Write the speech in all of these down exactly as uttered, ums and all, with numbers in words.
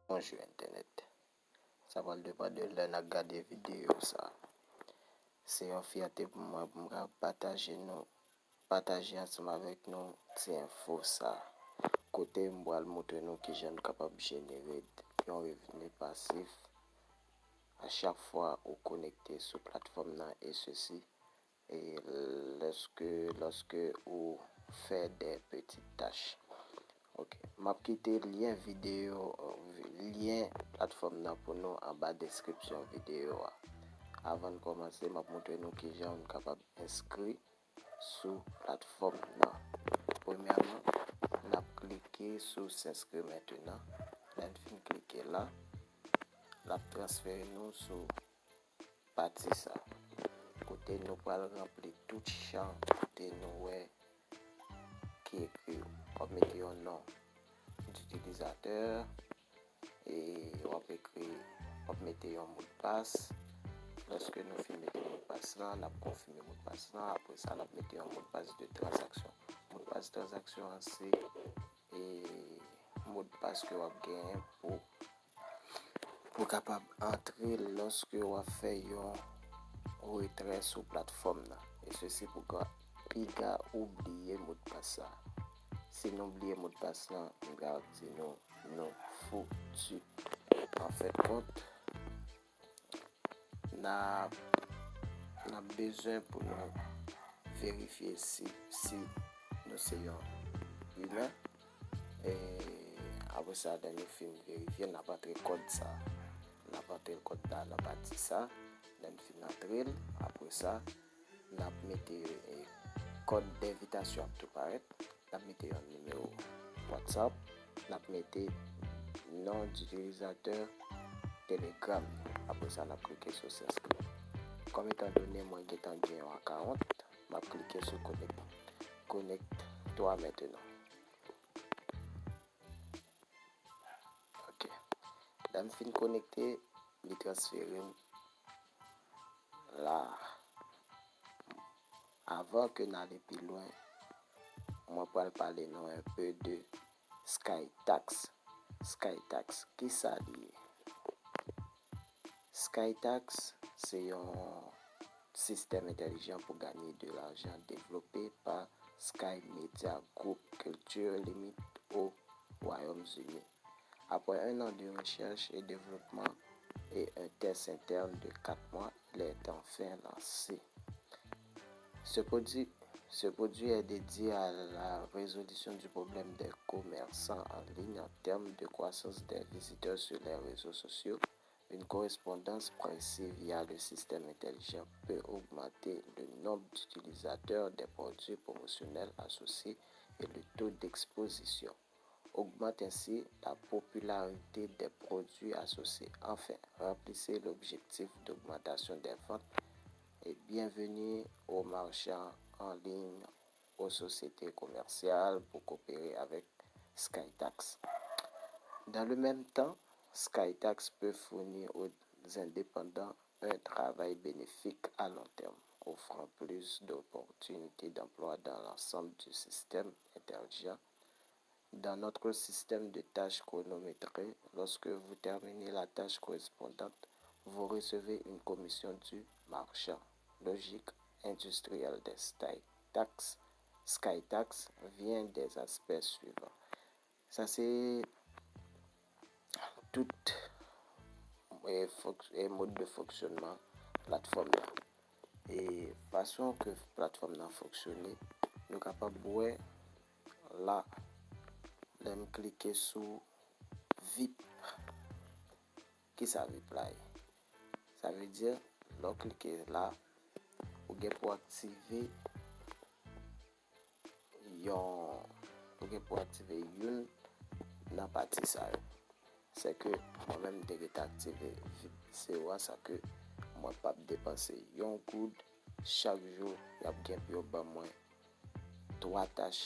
Bonjou entènèt. Sa pral depann de lè n ap gade videyo sa. Se yon fyète pou mwen pou m ka pataje nou, pataje ansanm avèk nou ti enfo sa. Kote m pral montre nou kijan nou kapab jenere yon revni pasif a chak fwa ou konekte sou platfòm nan e sesi e lèske, lòske ou fè de peti tach. Ok, m ap kite lyen videyo, lyen platfòm nan pou nou anba deskripsyon videyo a. Avan n kòmanse, m ap montre nou kijan nou kapab enskri sou platfòm nan. Premyèman, n ap klike sou s'inscrire maintenant. Lè n fin klike la, l ap transfere nou sou pati sa, kote nou pral ranpli tout chan kote nou wè ki ekri yo. W ap mete yon non ditilizatè e w ap ekri, w ap mete yon modpas. Lòske nou fin mete modpas lan, n ap konfime modpas lan. Apre sa, n ap mete yon modpas de tranzaksyon. Modpas tranzaksyon an se e modpas ke w ap genyen pou pou kapab antre lòske w ap fè yon retrè sou platfòm nan. E sesi pou ka piga ou bliye modpas sa. Si nou bliye modpas lan, m ka di nou, nou fouti. Anfèt kont, n ap, n ap bezwen pou nou verifye si, si nou se yon imen. E apre sa, lè nou fin verifye, n ap antre kòd sa. N ap antre kòd la nan pati sa. Lè n fin antre l, apre sa, n ap mete, e, kòd envitasyon ap tou parèt. N ap mete yon nimewo WhatsApp. N ap mete non ditilizatè Telegram. Apre sa, n ap klike sou s'inscrire. Kòm etan done mwen gentan gen yon akawont, m ap klike sou connect, connecte-toi maintenant. Ok. Lè m fin konekte, li transfere m la. Avan ke n ale pi lwen, mwen pral pale nou enpe de Skytax. Skytax, kisa li ye? Skytax se yon sistèm entèlijan pou ganye de lajan devlope pa Sky Media Group Culture Limit o Wayòm Zini. Après un an de recherche et développement et un test interne de quatre mois, il est enfin lancé. Ce produit, ce produit est dédié à la résolution du problème des commerçants en ligne en termes de croissance des visiteurs sur les réseaux sociaux. Une correspondance pressée via le système intelligent peut augmenter le nombre d'utilisateurs des produits promotionnels associés et le taux d'exposition. Augmente ainsi la popularité des produits associés. Enfin, remplissez l'objectif d'augmentation des ventes et bienvenue aux marchands en ligne, aux sociétés commerciales pour coopérer avec Skytax. Dans le même temps, Skytax peut fournir aux indépendants un travail bénéfique à long terme, offrant plus d'opportunités d'emploi dans l'ensemble du système intelligent. Dans notre système de tâches chronométrées, lorsque vous terminez la tâche correspondante, vous recevez une commission du marchand. Logique industrielle des Skytax, Skytax vient des aspects suivants. Sa se tout, e, fonk-, e, mòd de fonksyònman platfòm nan. E fason ke platfòm nan fonksyone, nou kapab wè la, lè m klike sou vip. Kisa vip la ye? Sa vle di, lè w klike la, ou gen pou aktive yon, ou gen pou aktive youn nan pati sa yo. Se ke mwen menm, m te rete aktive vip zewo a, sa ke mwen p ap depanse yon goud. Chak jou, y ap gen pou yo ban mwen twa tach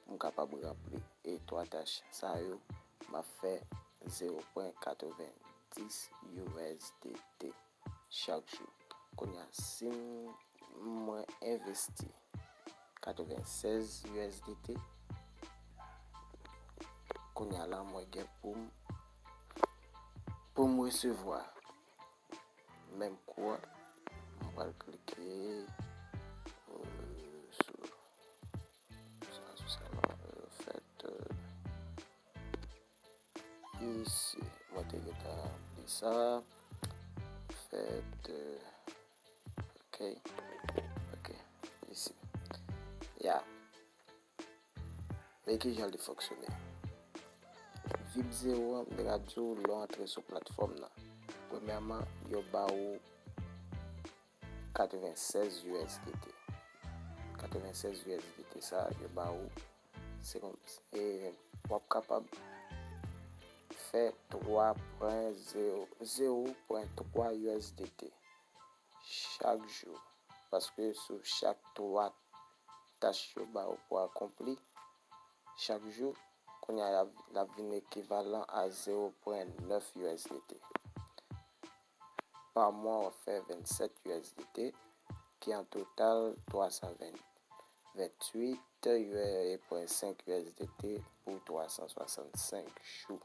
pou m kapab ranpli. E twa tach sa yo, m ap fè zewo pwen katrevenndis U S D T chak jou. Kounye a, si m, mwen envesti katrevensèz U S D T, kounye a la, mwen gen pou m Resevwa menm kou a, m pral klike, euh, sou sa, sou sa, non, euh, fèt, euh, isi. Mwen te gentan di sa. Fèt, euh, ok, ok, isi. Ya. Men kijan li fonksyone. Vip zewo an, m te ka di w, lè w antre sou platfòm nan, premyèman, yo ba ou katrevensèz U S D T. Katrevensèz U S D T sa, yo ba ou, se kòm, e w ap kapab fè twa pwen zewo, zewo pwen twa U S D T chak jou. Paske sou chak twa tach yo ba ou pou akonpli chak jou, kounye a l ap, l ap vin ekivalan a zewo pwen nèf U S D T. Pa mwa, w ap fè vennsèt U S D T, ki an total twa san ventuit pwen senk U S D T pou twa san swasannsenk jou.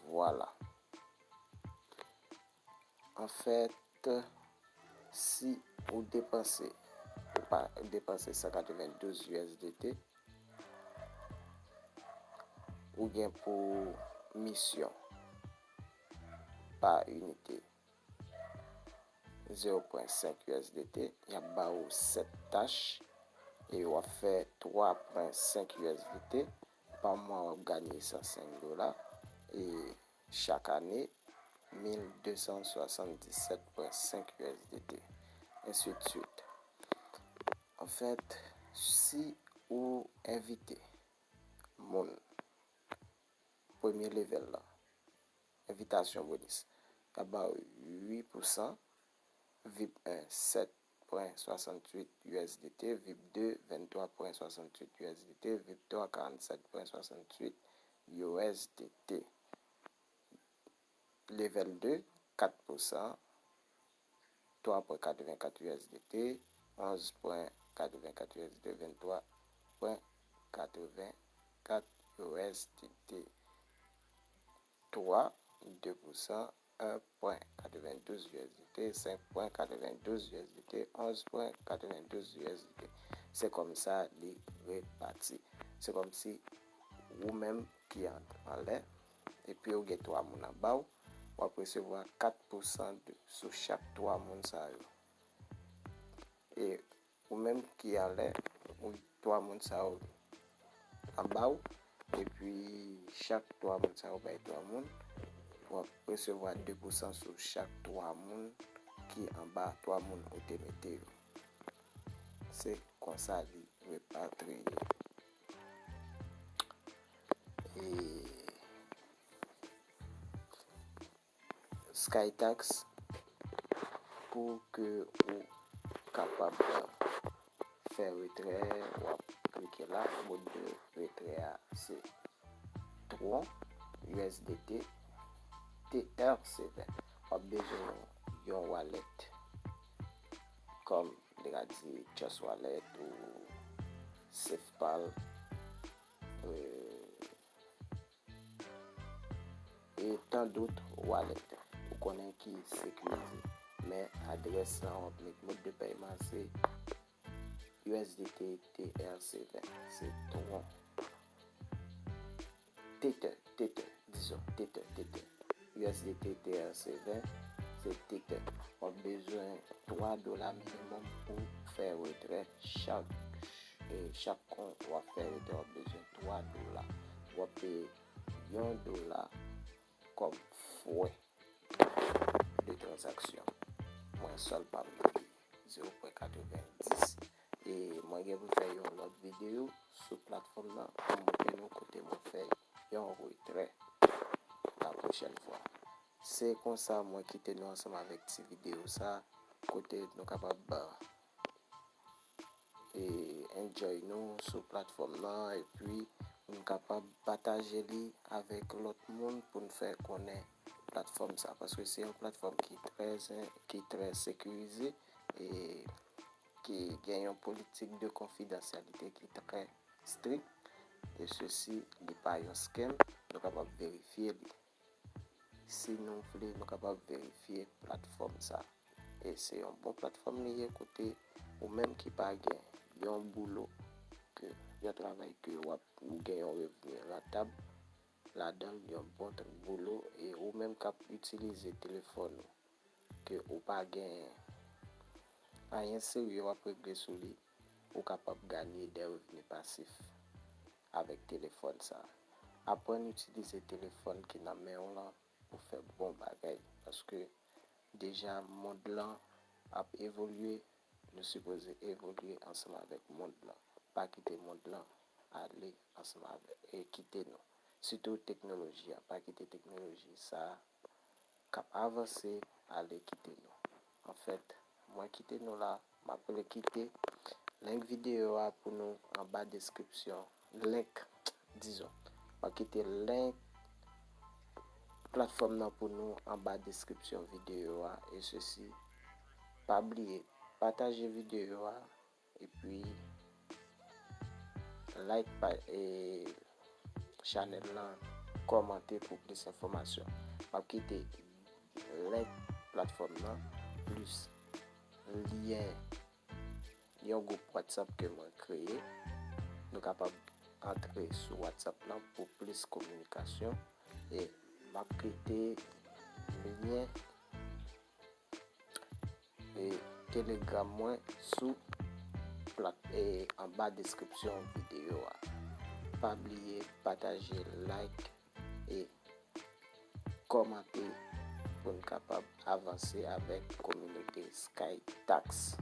Vwala. Anfèt, si ou depanse, ou pa depanse san katrevendouz U S D T, ou gen pou misyon pa inite zewo pwen senk U S D T, y ap ba ou sèt tach, e w ap fè twa pwen senk U S D T, pa mwa w ap ganye san senk dola, e chak ane, mil de san swasanndisèt pwen senk U S D T, ensidswit. Anfèt, si ou envite moun premye level la, envitasyon bonis, y ap ba ou uit pousan, vip en, sèt pwen swasantuit U S D T, vip de, venntwa pwen swasantuit U S D T, vip twa, karannsèt pwen swasantuit U S D T. Level de, kat pousan, twa pwen katrevenkat U S D T, onz pwen katrevenkat U S D T, venntwa pwen katrevenkat U S D T. Twa, de pousan, en pwen katrevendouz U S D T, senk pwen katrevendouz U S D T, onz pwen katrevendouz U S D T. Se kòmsa li repati. Se kòmsi ou menm ki an, anlè, epi ou gen twa moun anba w, w ap resevwa kat pousan de, sou chak twa moun sa yo. E ou menm ki anlè, ou twa moun sa yo anba w, epi chak twa moun sa yo bay twa moun, w ap resevwa de pousan sou chak twa moun ki anba twa moun ou te mete yo. Se konsa li repatriye. E Skytax pou ke ou kapab fè retrè, w ap klike la, mòd de retrè a se Tron U S D T T R C ven. W ap bezwen yon wallet kòm, m te ka di, Trust Wallet ou SafePal, euh, e tan dout wallet ou konnen ki sekirize. Men adrès lan w ap met mòd de pèyman se U S D T T R C ven, se Tron. Tether, Tether, dizon, Tether, Tether. U S D T T R C ven, se Tether. W ap bezwen twa dola minimòm pou fè retrè chak, e chak kon w ap fè retrè, w ap bezwen twa dola. W ap peye yon dola kòm frè de tranzaksyon. Mwen, sòl pa m li zewo pwen katrevendis. E mwen gen pou fè yon lòt videyo sou platfòm nan pou montre nou kote mwen fè yon retrè la pwochèn fwa. Se konsa mwen kite nou ansanm avèk ti videyo sa, kote nou kapab, e, enjoy nou sou platfòm nan, epi nou kapab pataje li avèk lòt moun pou n fè konnen platfòm sa, paske se yon platfòm ki trè, ki trè sekirize e ki gen yon politik de konfidansyalite ki trè strik. E sesi, li pa yon scam, nou kapab verifye li. Si nou vle, nou kapab verifye platfòm sa. E se yon bon platfòm li ye kote ou menm ki pa gen yon boulo, ke yon travay ke w ap, ou gen yon revni rantab ladan l, yon bon boulo, e ou menm k ap itilize telefòn ou, ke ou pa gen anyen serye w ap regle sou li, ou kapab ganye de revni pasif avèk telefòn sa. Aprann itilize telefòn ki nan men w lan pou fè bon bagay, paske deja mond lan ap evolye, nou sipoze evolye ansanm avèk mond lan. Pa kite mond lan ale ansanm avèk, e kite nou. Sitou teknoloji a, pa kite teknoloji sa a k ap avanse ale kite nou. Anfèt, mwen kite nou la, m ap rekite link videyo a pou nou anba deskripsyon. Link, dizon. M ap kite link platfòm nan pou nou anba deskripsyon videyo a. E sesi, pa bliye pataje videyo a, epi like pa, e, chanèl lan, kòmante pou plis enfòmasyon. M ap kite link platfòm nan, plis lyen yon gwoup WhatsApp ke mwen kreye. Nou kapab antre sou WhatsApp lan pou plis kominikasyon. E m ap kite lyen, e, Telegram mwen sou plat, e, anba deskripsyon videyo a. Pa bliye pataje, like e kòmante pou n kapab avanse avèk kominote Sky Tax.